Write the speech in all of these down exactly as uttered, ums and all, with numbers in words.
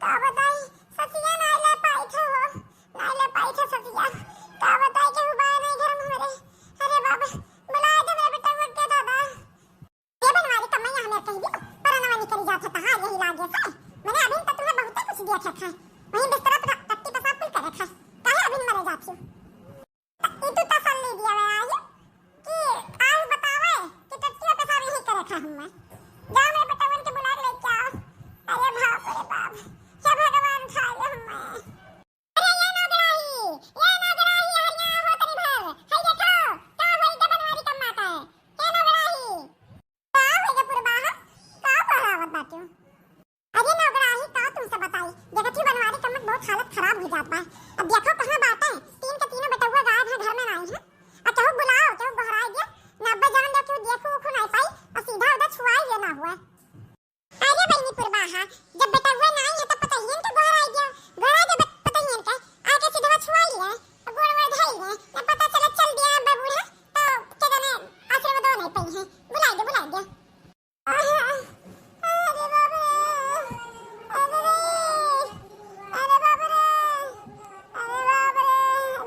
का बताई, ससिया नाई ले पाई थे हो, नाई ले पाई थे ससिया। का बताई, केहू बाय नाई घर में हमरे। अरे बाबा, बुलाए दे मेरे बेटवा के दादा। ए बनवारी कम्मा, यहाँ मेरे कहीं भी परनवा निकल जात है, तहाँ यही लागे से। मैंने अभी तो तुम्हें बहुते कुछ दिया था, वहीं बिस्तरा पर टट्टी पेशाब कुल करे था, काहे अभी मरे जाती हो? ई तू तसल्ली दिया बे आज कि आज बतावे कि टट्टिया पेशाब यही करे खा हम्मे। जाओ मेरे बेटवन के बुला के लेके आओ। अरे बाप रे बाप, हे भगवान, उठा ले हम्मे। अरे ये नौगराही, ये नौगराही, हरिया हो तनी भर। हई देखो, का भइल के बनवारी कम्मा का है? ये नौगराही। का हो गए पुरबाहा? का कहरावत बाटे? अरे नौगराही, का तुमसे बताई, देखत ही बनवारी कम्मा के बहुत हालत खराब हो जात बा। अब देखो कहाँ बाटे, तीन के तीनों बेटउआ गायब है, घर में नाई है। और केहू बुलाओ, केहू गोहराई दे, ना अब्बे जान दे केहू देखू उखू नाई पाई, और सीधा उधर छुआई ये ना हुआ। अरे बहिनी पुरबाहा, जब बेटउआ नाई है तब पतहियन के गोहराई दे, गोहराई दे पतहियन के, आके सीधा छुआई ले, गोड़ वोड़ धई ले, ना पता चला चल दिया अब्बे बूढ़ा, तो के जाने आशीर्वाद नहीं पाई है। बुलाई दे, बुलाई दे। अरे बाप रे, अरे रे, अरे बाप रे, अरे बाप रे,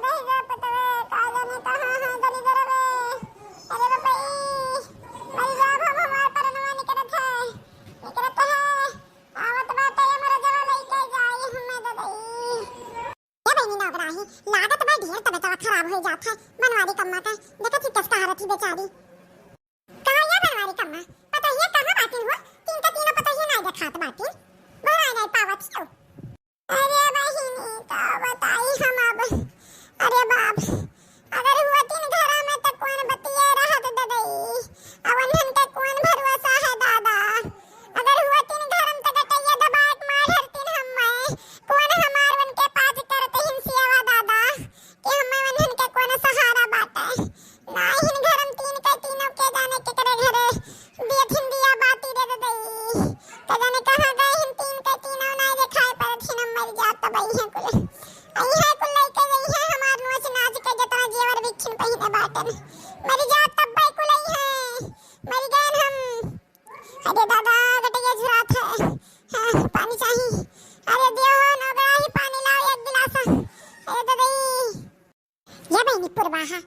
दहिजरा पतवे, का जाने कहाँ है दलिदर रे। अरे बाप रे, मर जाब हम, हमार परनवा निकरत है, निकरत है, आवत बाटे हमरे जवा लइके जाई हमें ददई। ए बहिनी नौगराही, लागत बा ढेर तबियतवा खराब हो जात है, बनवारी कम्मा का, देखत ही कस कहारत ही बेचारी। कहाँ ये बनवारी कम्मा? पतोहिया कहाँ बाटिन हो? तीन का तीनों पतोहिया नाई देखात बाटिन। घर आ नाई पावत हो। अरे बहिनी, का बताई हम अब? अरे बाप, अगर हुआ तीन घरा में त कौन बतिया रहत ददई? अवन्हन के कौन भरोसा है दादा? अगर हुआ तीन घर में त गटैया दबाए के मार हरतीन हम्मे। कौन हमार उनके पास करते हिंसियावा दादा? कि हम्मे उन्हन के कौन सहारा बाटे? नाहिन घरम तीन के तीनों के जाने केकरे घरे दियथिन दिया बाती रे ददई। के जाने कहाँ गए हिन तीन के तीनों, नाई देखाए परत हिन, मर जात तब अइहे कुल। अइहे कुल लइके जइहे हमार नोच नाच के जतना जेवर बिच्छिन पहिने बाटन। मर जात तब कुल अइहे। मर गए हम। अरे दादा, गटैया झुरात है। हाँ, पानी चाही। अरे दियो हो, नौगराही पानी लाओ एक गिलास। अरे ददई। ये बहिनी पुरबाहा,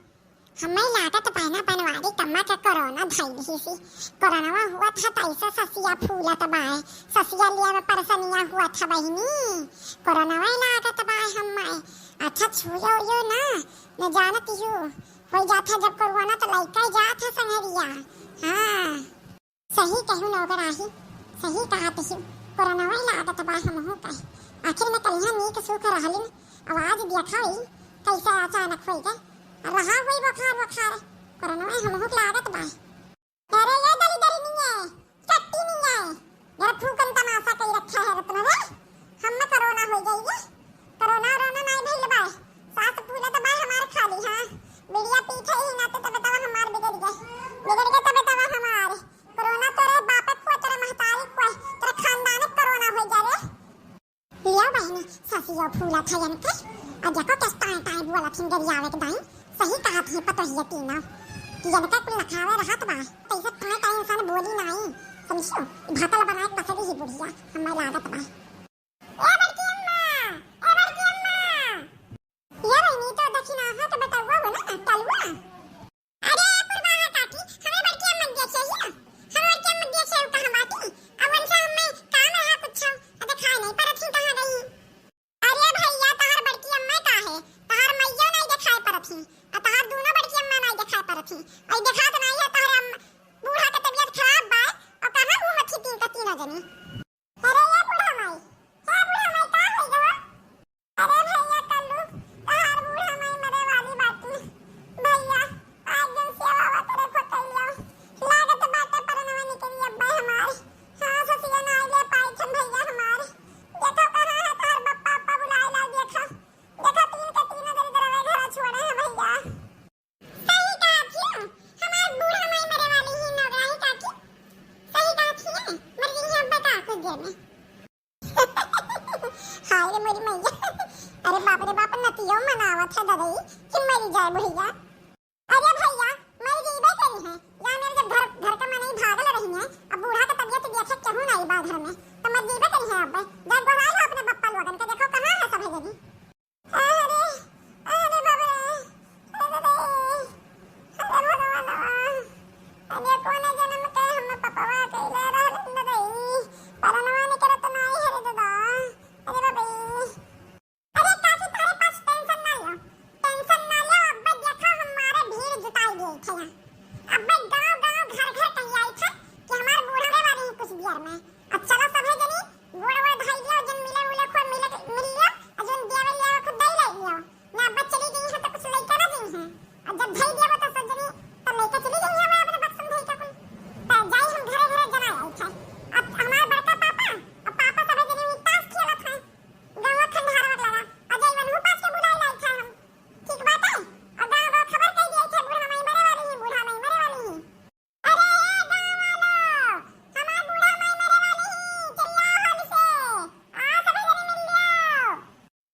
हम्मे लागत बा ना बनवारी कम्मा के कोरोना धइल ही सी। कोरोनावा हुआ था त ऐसा ससिया फूलत बा, ससिया लिया में परेशानिया हुआ था बहिनी। कोरोनावा लागत बा हम्मे। अच्छा छुयो यो ना, न जानत यू। हो जात है जब कोरोना त लइका जात है संगरिया। हाँ। सही कहू नौगराही, सही कहत ही, कोरोनावा लागत बा हमहू का। आखिर में कलिया नीक सुख रहलिन, आवाज देखा होई, कैसे अचानक होई गए। रहा होई बुखार, बुखार, कोरोनावा हमहू के लागत बा। अरे ये दलिदरी नहीं है, चट्टी नहीं है, जरा फूकन तमाशा कई रखा है रत्न रे। हम्मे कोरोना हो जाइए। कोरोना वरोना नाई भइल बा। सास फूलत बा हमार खाली, हाँ। बीड़िया पीछे ही ना तो तबे तबा हमार बिगड़ गए। बिगड़ गए तबे तबा हमार। कोरोना तोरे बापे को, तोरे महतारी को, तोरे खानदान कोरोना हो जा रे। लियो बहिनी, ससियो फूलत है इनके। और देखो किस टाइम टाइम बोलत हिन गरियावे के दाई। सही कहत ही पतोहिया तीनों। कि इनका कुल नखावे रहत बा। तैसे टाइम टाइम इंसान बोली नाई। समझियो? भातल बनाए कसरी ही बुढ़िया। हमें लागत बा। ए बड़की अम्मा, ए बड़की अम्मा। ये बहिनी तो दखिना हाथ बटउआ हो ना, टलुआ। अरे पुरबाहा काकी, हमें बड़की अम्मा के देखिए ही ना। हमें बड़की अम्मा के देखिए उ कहाँ बाटी? अब उनसे हमें काम रहा कुछ, अब दिखाई नहीं परत ही कहाँ गई। अरे भैया, तहार बड़की अम्मा का है? तहार मैया नहीं दिखाई परत ही, और तहार दोनों बड़की अम्मा नहीं दिखाई परत ही। और दिखात नहीं है तहार अम्मा, बूढ़ा के तबीयत खराब बा, और कहाँ घूमत ही तीन का तीनों जनी? अरे ये बूढ़ा माई, क्या बूढ़ा माई, का हो गवा? अरे भैया कल्लू, तहार बूढ़ा माई मरे वाली बाटी। भैया, आज दिन सेवा वा करे खोतैया। लागत बाटे परनवा निकली अब्बे हमार। हाँ, ससिया ना आइले पाई छन भैया हमार। देखो कहाँ है तहार बप्पा, अप्पा बुलाए ला देखा। देखो तीन के तीनों दरिद्रवे घरा छोड़े हैं भैया। सही कहा थी, हमार बूढ़ा माई मरे वाली ही नौगराही काकी। सही कहा थी, मर गई है अब्बा का कुछ देर में। हाय रे मोरी मैया। अरे बाप रे बाप, नतियो मनावत है ददई कि मर जाए बुढ़िया। अरे भैया, मर जीबे करी है। या मेरे जब घर, घर का मनई भागल रही है, अब बूढ़ा का तबीयत देखे केहू नहीं बा घर में, तो मर जीबे करी है अब। जा गोहार हो अपने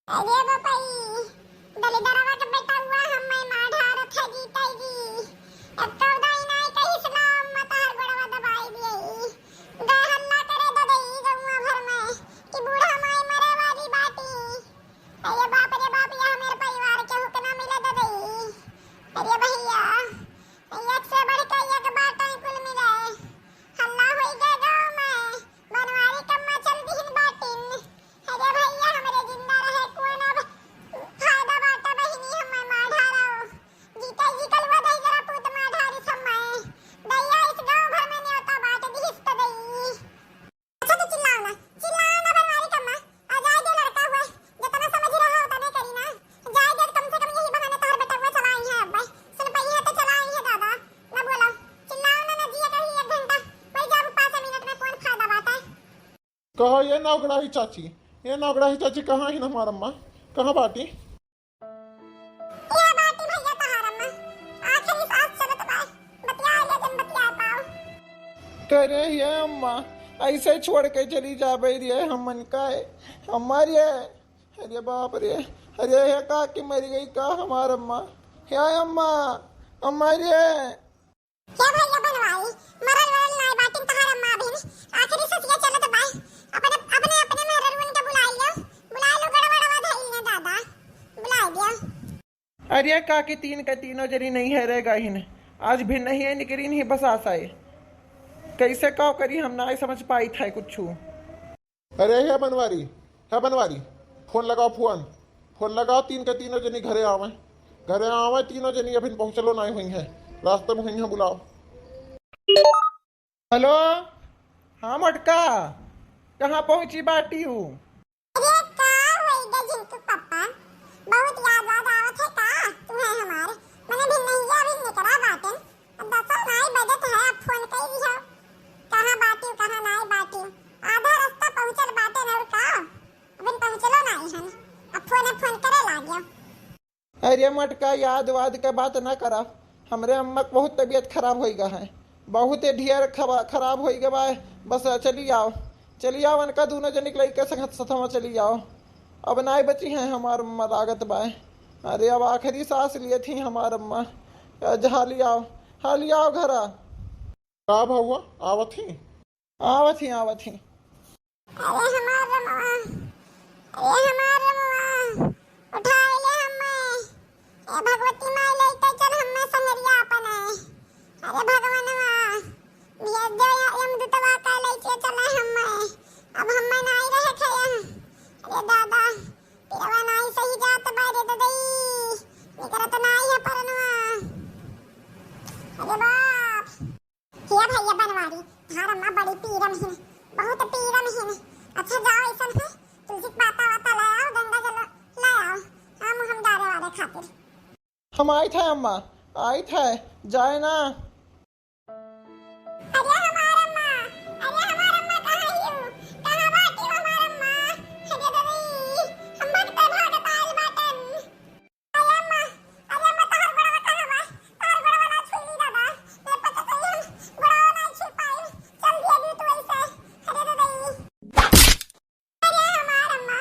अरे बपई, दलिदरवा के बेटउआ हम्मे मार ढारत है जीतई जी। अब कउदाई नाई कहिस ना अम्मा तहार गोड़वा दबाई दियई। गा हल्ला करे ददई गउआ भर में कि बूढ़ा माई मरे वाली बाटी। अरे बाप रे बाप, यहाँ मेरे परिवार के हुक ना मिले ददई। अरे भैया, एक से बढ़ के एक बाटई कुल मिले। हल्ला होई गए गाँव में, बनवारी कम्मा चल दिहिन बाटिन। अरे भैया, हमरे जिंदा रहे कौन अब फायदा बाटा बहिनी, हम्मे मार ढारो। जीते जी कलुआ दही जरा पूत मार ढारिस हम्मे। दैया इस गाँव भर में न्योता बाट दिहिस त दई। अच्छा तो चिल्लाओ ना, चिल्लाओ ना बनवारी कम्मा। आ जाए दे लड़का हुए, जितना समझ रहा उतने करी ना। जाए दे, कम से कम यही बहाने तोहर बेटउआ चला आई है अब। सुन पई है तो चला आई है दादा। ना बोलो, चिल्लाओ ना, ना जिया कहीं एक घंटा। मर जाबू पाँच मिनट में, कौन फायदा बाटा है? कहा ये नौकड़ाही चाची, ये नौकड़ाही चाची कहाँ हिन हमार अम्मा? कहाँ बाटी? ये बाटी भैया तहार अम्मा, आखिरी सांस चलत बा, बतिया ले जन बतिया पाओ। करे ये अम्मा, ऐसे छोड़ के चली जाबे रे हमन का? हमार ये, अरे बाप रे, अरे हे का कि मर गई का हमार अम्मा? हे अम्मा, अम्मा रे। हे भैया बनवारी, मरल वरल नाय बाटिन तहार अम्मा अभिन। आखिरी ससिया चलत बा। अपने, अपने, अपने मेहररुअन के बुलाइ लो, बुलाइ लो, गड़बड़वा धइल ने दादा, बुलाइ दिया। अरे काकी, तीन के तीनों जनी नहीं है रे गाहिन, आज भी नहीं है निकरी नहीं बस आसाए। कैसे काव करी हम नाय समझ पाई था कुछ। अरे हे बनवारी, हे बनवारी, फोन लगाओ फोन, फोन लगाओ, तीन के तीनों जनी घरे आवे, घरे आवे तीनों जनी, अभी पहुँचलो नाई हुई है, रास्ते में हुई है, बुलाओ। हेलो, हाँ मोटका, कहाँ पहुँची बाटी हूँ? अरे का होई गे झिंटू पप्पा, बहुत याद वाद आवत है का तुम्हें हमार? मने भी नहीं अभी निकरा बाटे। अब दसो नाई बजत है, अब फोन कई दिहो। कहाँ बाटी, कहाँ नाई बाटी? आधा रास्ता पहुँचल बाटे न और का? अबिन पहुँचलो नाई हन। अब फोने फोन करे लाग्यो। अरे मोटका, याद वाद के बात ना करा। हमरे अम्मा के बहुत तबीयत खराब होई गा है, बहुत ही ढेर खबा-, खराब होई गा बा। बस चली आओ, चली आओ, उनका दोनों जनी के लइके संगत सथवा चली आओ। अब नाई बची हैं हमार अम्मा, लागत बा। अरे अब आखिरी सांस लिए थी हमार अम्मा। आज हाली आओ, हाली आओ घरा। का भउआ, आवत ही? आवत ही, आवत ही। अरे हमार रमवा, अरे हमार रमवा, उठाइ ले हम्मे। ए भगवती माई, लइके चल हम्मे संगरिया अपने। अरे भगवनवा, भेज दे या यमदूतवा का, लइके चले हम्मे। अब हम्मे नाई रहे थे यहाँ। अरे दादा, पिरवा नाई सही जात बा रे ददई, निकरत नाई है परनवा। अरे बाप। हे भैया बनवारी, तहार अम्मा बड़ी पीरम हिन, बहुत पीरम हिन। अच्छा जाओ, ऐसन है, तुलसी के पाता वाता ले आओ, गंगा जल ले आओ, हम, हम डारे वारे खातिर। हम आइत है अम्मा, आइत है, जाए ना। अरे हमार अम्मा, अरे हमार अम्मा कहाँ हियो? कहाँ बाटी हो हमार अम्मा? अरे ददी, हम भगते भागत आइल बाटन। अरे अम्मा, अरे अम्मा, तोहर गोड़वा कहाँ बा? तोहर गोड़वा ना छुई ली दादा। मैं पता चली हम गोड़वा ना छू पाई। चल दिया दी तू ऐसे। अरे ददई। अरे हमार अम्मा,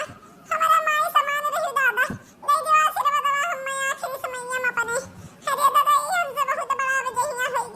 हमार अम्मा ये समान रही दादा। दे दे आशीर्वाद हम्मे आखिरी समैया में अपने। अरे ददई, हमसे बहुत बड़ा बेजहिया होई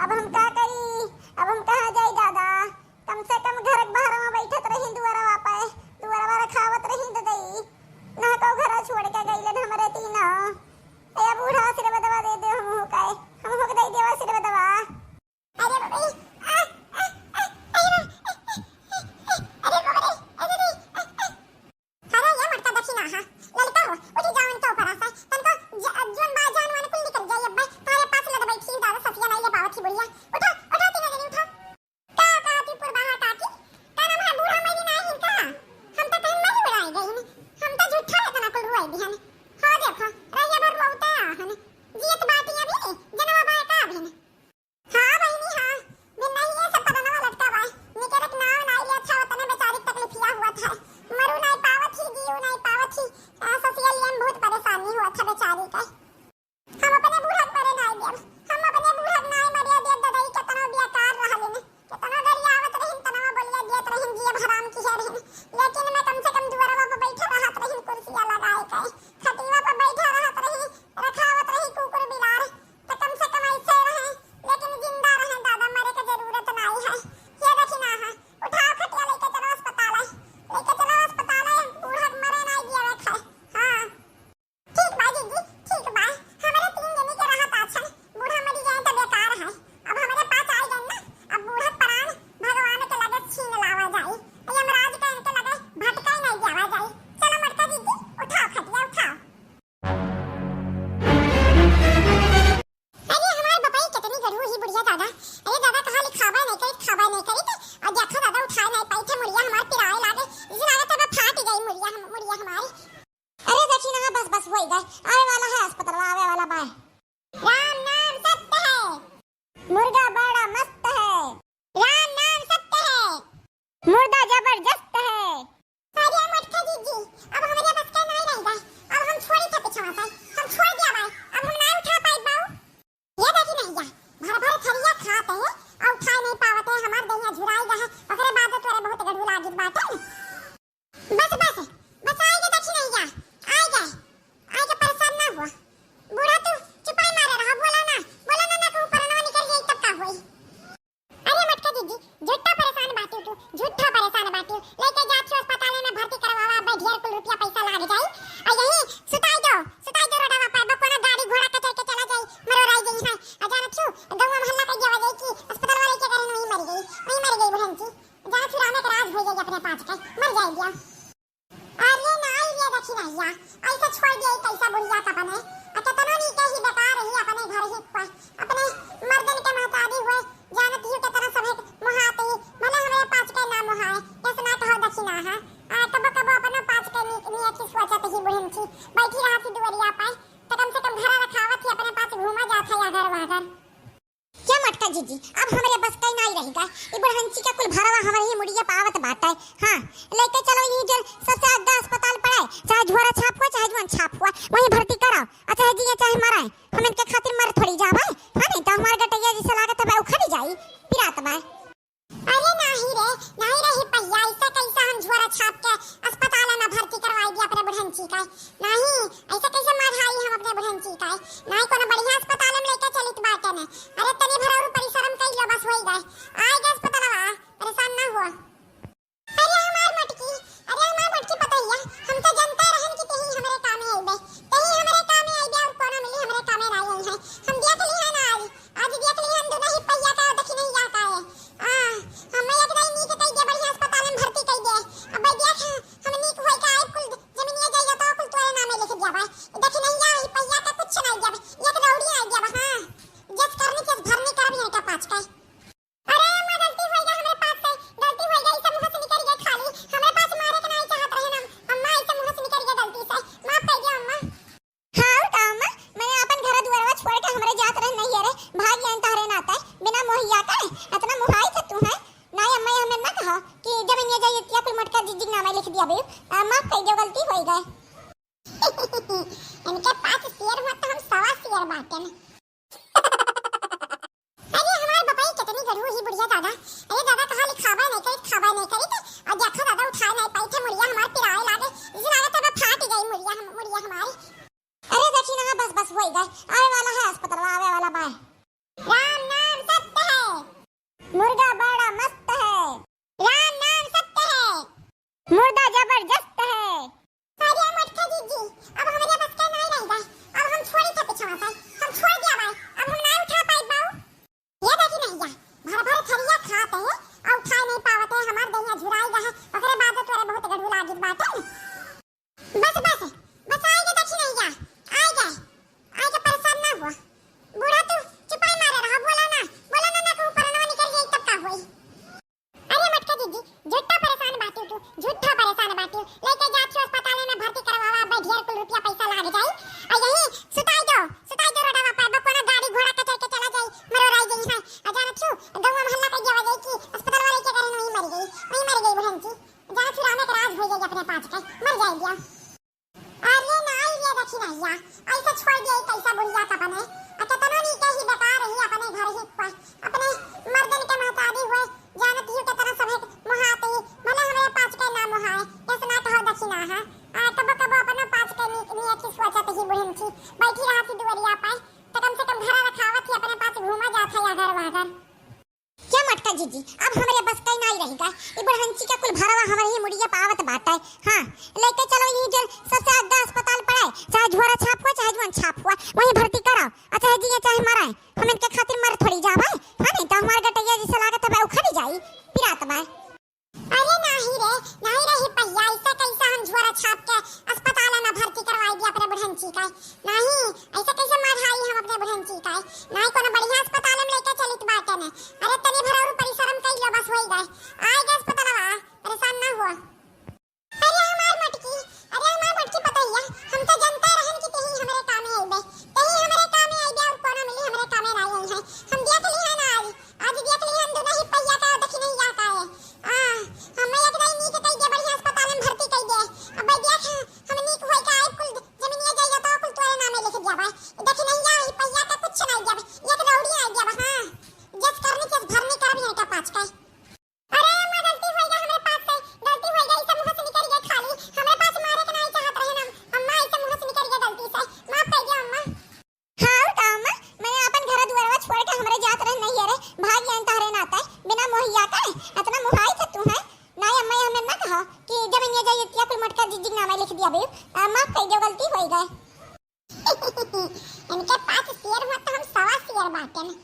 अब हम का करी? अब हम कहाँ जाई दादा? कम से कम घर के बाहर में बैठत रही, दुआरवा पे, दुआरवा रखावत रही ददई। ना को घर छोड़ के गईलन हमरे तीनों। ए बूढ़ा आशीर्वादवा दे दे, हम हो काए, हम हो के दे देवा आशीर्वादवा। अरे बाबा, आ, आ, आ, अरे बाबा, अरे बाबा रे, अरे रे, आ, आ। अरे ये मटका देखी ना, हाँ, ललका हो, उठी जाओ इनके ऊपर से, तनको ज-, जोन बा जान वाले कुल निकल जाए, अब तारे पास लद बैठी दादा ससिया नहीं ले पावत ही बुढ़िया। उठो, उठो तीनों जनी उठो। का कहती पुरबाहा काकी? का नाम है बूढ़ा मरी ना इनका? हम तो कहीं मरी उड़ाई गई ने। हम तो झूठा इतना कुल रुआई दिहन। हो देखो, रहिया भर रुआते आहन। जियत बाटी अभी ने, जनवा बाय का अभी ने। हाँ बहिनी हाँ, बिन नहीं ये सब पता ना लटका बाय। निकरक नाव ना लिया था, उतने बेचारी तकलीफिया हुआ था। मरू नहीं पावत ही, जियो नहीं पावत ही। आ, ससिया लियन बहुत परेशानी हुआ था बेचारी का। हम अपने बूढ़ा के मरे नाई देब, हम अपने बूढ़ा के नाई मरे देब। ददई केतनो बेकार रहलिन, केतनो गरियावत रहिन, तनवा बोलिया देत रहिन, जियब हराम किहे रहिन, लेकिन मैं कम से कम दुआरवा पर बैठे रहत रहिन, कुर्सिया लगाए के, खटिया पर बैठे रहत रही, रखावत रही कुकुर बिलार, तो कम से कम ऐसे रहे, लेकिन जिंदा रहे दादा, मरे के जरूरत नाई है। ये देखी ना है, उठाओ खटिया लेके चलो अस्पताल, लेके चलो अस्पताल, बूढ़ा के मरे नाई देवे खाए। हाँ। ठीक बा जीजी, ठीक बा। हमरे तीन जनी के रहत अच्छा। बूढ़ा मरी जाए त बेकार है। अब हमरे पास आई गए ना, अब बूढ़ा प्राण भगवान के लगे छीन लावा जाई। यमराज के इनके लगे भटकाई नहीं जावा जाई। चलो मोटका जीजी, उठाओ खटिया, उठाओ। अरे हमार बपई कितनी गढ़ू ही बुढ़िया दादा। अरे दादा कहाँ लिखावा नहीं करी, खावा नहीं करी तो, और देखो दादा उठाए नहीं पाई थे, मुड़िया हमार पिराए लागे, जैसे लागत है फाट गई मुड़िया हम, मुड़िया हमारी। अरे देखी ना, बस, बस, वही गए। आवे वाला है अस्पताल, आवे वाला बाय। राम नाम सत्य है। मुर्गा बड़ा मस्त है। राम नाम सत्य है। मुर्दा जबरदस्त है। अरे मटका जीजी, अब हमरे बस का नहीं रह गए। अब हम छोड़ी था पिछवा से। हम छोड़ दिया बाय। अब हम ना उठा पाई बाऊ। ये देखी नहीं जा, भर भर थरिया खात है, और उठाए नहीं पावत है, हमार दहिया झुराई गए है, ओकरे बाद तोरे बहुत गड़ू लागित बाटे। बस, बस, बस, आए के देखी नहीं जा, आए के, आए के परेशान ना हुआ। बूढ़ा तू चुपाई मारे रहा, बोला ना, बोला ना, ना कहूँ परनवा निकल जाई तब का होई। अरे मटका जीजी, झूठा परेशान बाटू तू, झूठा परेशान बाटू। लेके जात हो अस्पताल में भर्ती करवावा, अबे ढेर कुल रुपया पैसा लाग जाई। आ यही सुताई दो, सुताई दो रोडवा पर, बा कोनो गाड़ी घोड़ा कचर के चला जाई, मरोराई जाई है। आ जाना छू, गौवा मोहल्ला के देवा जाई कि अस्पताल वाले के कारण वही मर गई, वही मर गई बुढ़न जी। जाना छुराने के राज हो जाई अपने पाँच के, मर जाई दिया। अरे नाई रे दखिनैया, ऐसे छोड़ दिए कैसा बुढ़िया का बने? आ केतनो नीके ही बेकार ही अपने घर ही पर, अपने मर्दन के महतारी हुए, जानत ही केतना सभे मुहात ही, भले हमरे पाँच के ना मुहाए, ऐसे ना कहो दखिना है। आ कबो कबो अपनो पाँच के नीक नियत ही सोचत ही बुढ़न थी, बैठी रहा थी दुवरिया पर, तो कम से कम घरा रखावत ही अपने पास घूमा जात है अगर वगर। क्या मटका जीजी, अब हमरे बस का नाई रही गा। ई बुढ़ंची के कुल भरवा हमरे ही मुड़िया पावत बाटे। हाँ, लेके चलो ई जो सबसे आगे अस्पताल पड़े, चाहे झोरा छाप हुआ, चाहे जुआन छाप हुआ, वहीं भर्ती कराओ। आ चाहे जिए चाहे मराए, हम इनके खातिर मर थोड़ी जावे। हाँ, नहीं तो हमारे गटैया जैसे लागत है, उखड़ जाई, पिरात बा। अरे नाही रे, नाही रे ही पहिया, ऐसा कैसा हम झोरा छाप के अस्पताल में भर्ती करवाई दिया अपने बुढ़ंची का? नाही, ऐसा कैसे मार खाई हम अपने बुढ़ंची का? नाही, कोनो बढ़िया अस्पताल में लेके चलित बाटे ने। अरे तनी भर और परिश्रम कर लो, बस होई गए। आए गए अस्पतालवा, परेशान ना हुआ। अरे हमार मटकी, अरे हमार मटकी पतैया, हम तो जनते रहन कि तेही हमरे कामे आइबे, तेही हमरे कामे आइबे और कोनो मिली हमरे कामे ना आई है। हम देख ली है ना आज, आज देख ली हम दोनों ही पहिया का, देखी नहीं या का है। आ, हमें एक दाई नीक कई दे, बढ़िया अस्पताल में भर्ती कई दे। अब भाई देख, हम नीक होई का आइब, कुल जमीनिया जाइगा तो कुल तोरे नामे लिख दिया भाई। देखी नहीं या ही पहिया का कुछ नहीं दिया, एक रौड़ी नहीं दिया, हाँ। जस करनी, जस भरनी करब यहाँ का पाँच का। अरे अम्मा, गलती होई गई हमरे पास से, गलती होई गई, ई सब मुंह से निकल गई खाली। हमरे पास मारे के नहीं चाहत रहे ना अम्मा, ई सब मुंह से निकल गई गलती से, माफ कर दिया अम्मा। हाँ, और का अम्मा, मैंने अपन घर दुआरवा छोड़ के हमरे जात रहे नहीं है रे, भाग गया तहरे नाते, बिना मोहिया का, इतना मोहाई थे तू है। नहीं अम्मा, ये हमें ना कहा कि जब इन्हें जाइए तिया कोई मटका जिज्जिक नामे लिख दिया बे, आ, माफ कर दियो, गलती होई गई। इनके पास शेर हुआ तो हम सवा शेर बाटे ना। अरे हमार बपई कितनी गढ़ू ही बुढ़िया दादा। अरे दादा कहाँ लिखावा नहीं करी, खावा नहीं करी तो, और देखो दादा उठाए नहीं पाई थे मुड़िया हमार पिराए लागे, इसी लागत है फाट गई मुड़िया हम, मुड़िया हमारी। अरे देखी ना, बस बस वही गए, आवे वाला है अस्पताल, आवे वाला बाय। राम नाम सत्य बाटे। बस, बस, बस, आइगे दखिनहिया, आइगे, आइगे, परेशान ना हुआ। बूढ़ा तू चुपाई मारे रहा, बोला ना, बोला ना, ना कहूँ परनवा निकल जाई तब का होई। अरे मोटका जीजी, झूठा परेशान बाटू तू, झूठा परेशान बाटू। लेके जात छु अस्पताल में भर्ती करवावा, अबे ढेर कुल रुपया पैसा लाग जाई। आ यही सुताई दो, सुताई दो रोडवा पर, बा कोनो गाड़ी घोड़ा कचर के चला जाई, मरोराई जाई है। आ जाना छु, गौवा मोहल्ला का ये वजह कि अस्पताल वाले के करे नहीं मर गई, नहीं मर गई बहन जी। जाना छु रामे के राज हो जाई अपने पाँच के, मर जाई दिया। अरे नाई रे दखिनहिया, ऐसे छोड़ दिया कैसा बुढ़िया का अपने। आ केतना नीके ही बेकार रही अपने घर ही पर, अपने मर्दन के महतारी हुए, जानत ही केतना सभे मोहात ही, भले हमरे पाँच के ना मोहाए, कैसे ना कहो दखिना है। आ कबो कबो अपनो पाँच के नी-, नियत ही सोचत ही बुढ़न की, बैठी रहत ही दुआरिया पर, तो कम से कम घर रखावत ही अपने पास घूमा जात है अगर वगर। क्या मोटका जीजी, अब हमरे बस कई नाई रही गए। ई बुढ़ंची के कुल भरवा हमरे ही मुड़िया पावत बाटे। हाँ, लेके चलो ई जो सबसे आगे अस्पताल पड़े, चाहे झोरा छाप हुआ, चाहे जुआन छाप हुआ, वहीं भर्ती कराओ। आ चाहे जिए चाहे मरे, हम इनके खातिर मर थोड़ी जाबे। हाँ, नहीं तो हमार गटैया जैसे लागत है, उखड़ी जाई, पिरात बा। अरे नाही रे, नाही रे ही पहिया, ऐसा कैसा हम झोरा छाप के अस्पताल में भर्ती करवाई दिया अपने बुढ़ंची का? नाही, ऐसा कैसे मरहाई हम अपने बुढ़ंची का? नाही, कोनो बढ़िया अस्पताल में लेके चलित बाटे ने। अरे तनी भर और परिश्रम कर लो, बस होई गए। आए गए अस्पतालवा, परेशान ना हुआ। अरे हमार मटकी, अरे हमार मटकी पतैया, हम तो जनता रहन कि तेही हमरे कामे आइबे, तेही हमरे कामे आइबे और कोनो मिली हमरे कामे ना आई है। हम दिया के लिए ना आई, आज दिया के लिए हम दोनों ही पहिया का दखिनहिया का है। आ, हमें एक दाई नीक कई दे, बढ़िया अस्पताल में भर्ती कई दे। अब भाई देख, हम नीक होई का आइब कुल जमीनिया जाइए तो कुल तोरे नामे लिख दिया भाई। दखिनहिया ही पहिया का कुछ नहीं दिया, एक दौड़ी आई दिया, हाँ। जस करनी, जस भरनी करब यहाँ का पाँच का। अरे अम्मा, गलती होई गई हमरे पास से, गलती होई गई, ई सब मुँह से निकल गई खाली। हमरे पास मारे के नहीं चाहत रहे ना, अम्मा, ई सब मुँह से निकल गई गलती से, माफ कर दियो अम्मा। हाँ, और का अम्मा, मैंने अपन घर दुआरवा छोड़ के हमरे जात रहे नहीं, अरे भाग गए तहरे नाते, बिना मोहिया का, इतना मोहाई थे तू है। नहीं अम्मा, ये हमें ना कहो कि जब इन्हें जाइए तिया कोई मोटका जिज्जी के नामे लिख दिया बे, आ, माफ कर दियो, गलती होई गए। इनके पास शेर हुआ तो हम सवा शेर बाटे ना।